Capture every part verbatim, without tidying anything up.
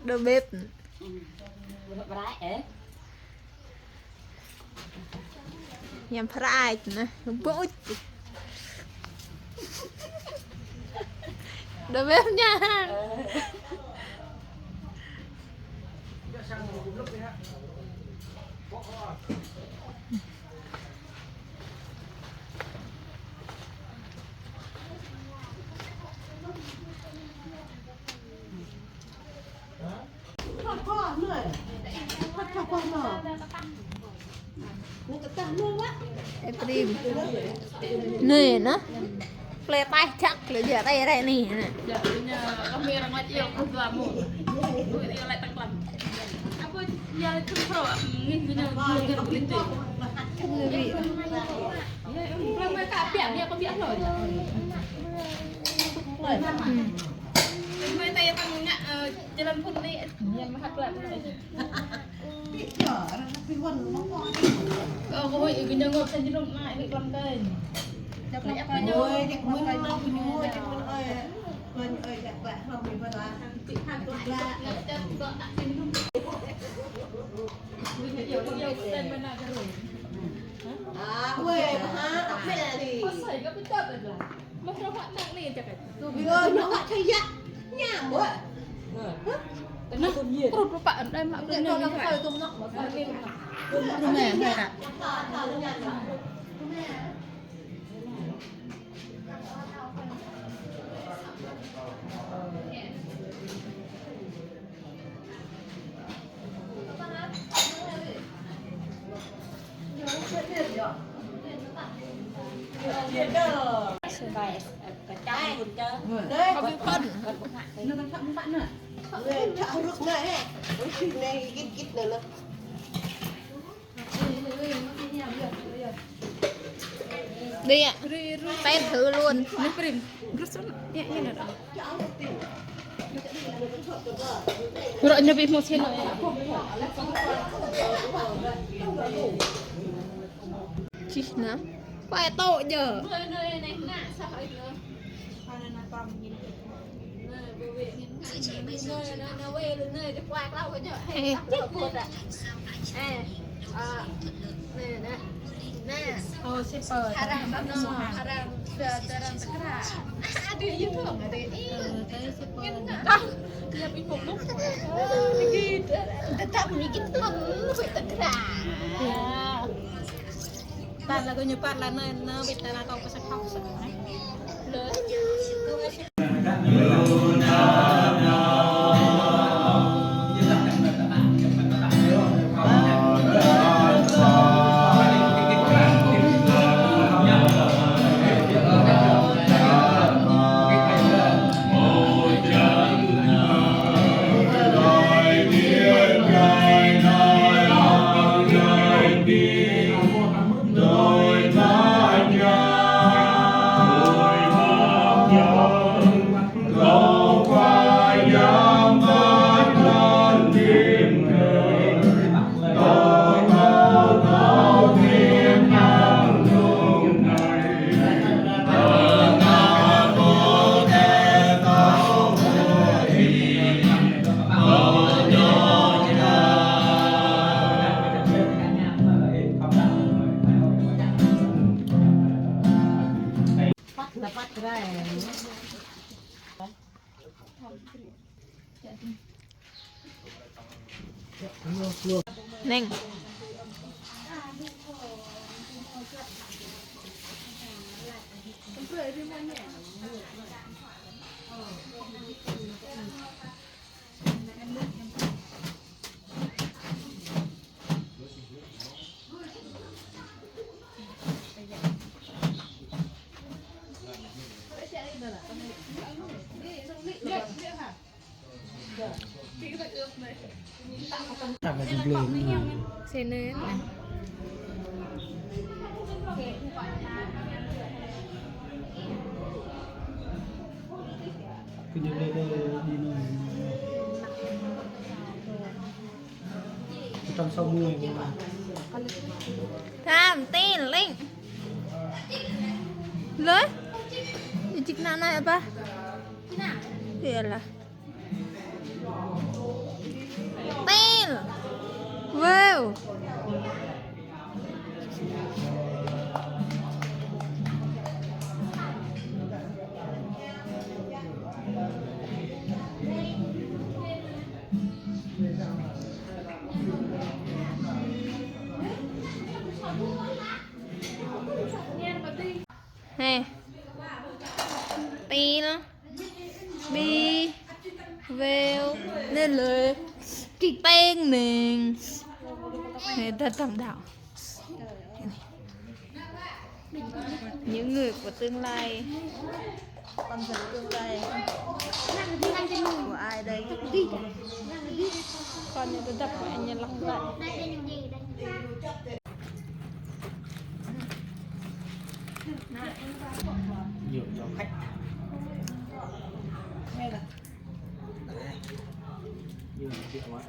Đầu bếp. Ñăm phrai nè, bụi. Đầu bếp nha. Ê, prim. Nê nă. Plei taih čăk lĕ jă taih rai nê nă. Kơ̆ng lĕ ƀĭ. Đi ạ. Test thử luôn. Ră ñu ƀĭ mơ̆ sĭn. Čih nă. Phải tổ giờ. Ê, chết luôn. Ê, à, nè, nè. Ôi, shipper. Harang, harang, harang. Ada yang tahu nggak deh? Ih, shipper. Tetap sedikit pun, tetap. Tan la gơñu păt la nơ nơ bĕ ta la kâo pơsăk hŏk săk. Neng. Sini. Trong sáu mươi. Tham tin link. Lơ? Jik nă nă apa? Iyalah. Pil. Wow. Hê. Pil. Bi. Vêu. Nê lê. Pêng nêng. Hê, ta tâm đảo. Những người của tương lai. Con dấu tương lai của ai đây? Con này tôi đọc của anh Nhân Long vậy. Nhiều cho khách. Ngay là. Đấy. Nhiều rượu quá.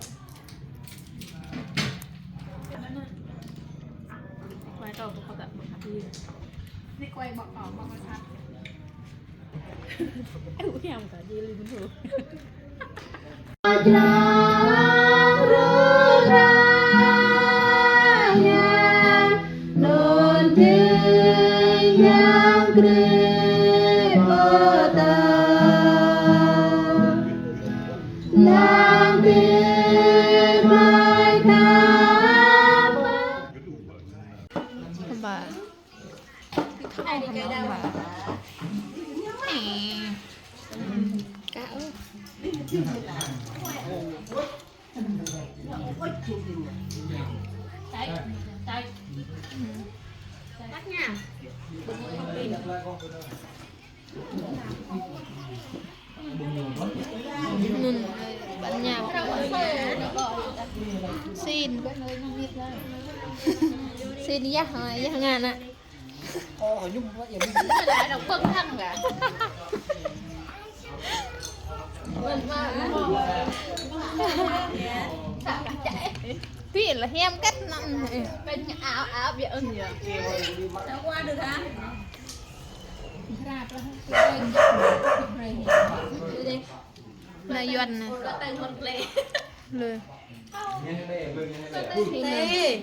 Quay tàu có tận một hạt đi. Đi quay bọn họ, bọn họ sẵn. Em cũng không có gì, Linh Hương. Ba. Nun, bánh nhà. Xin. Xin yah, yah ngăn ạ. Ô, hỏi nhung quá, giờ mình lại đọc bưng thăng cả. Mình mà. Tuy là hiam cách năm. Bên áo, áo bị ưng nhỉ? Sao qua được hả? Đi đi. Nă Yuan nă. Lơ. Ê.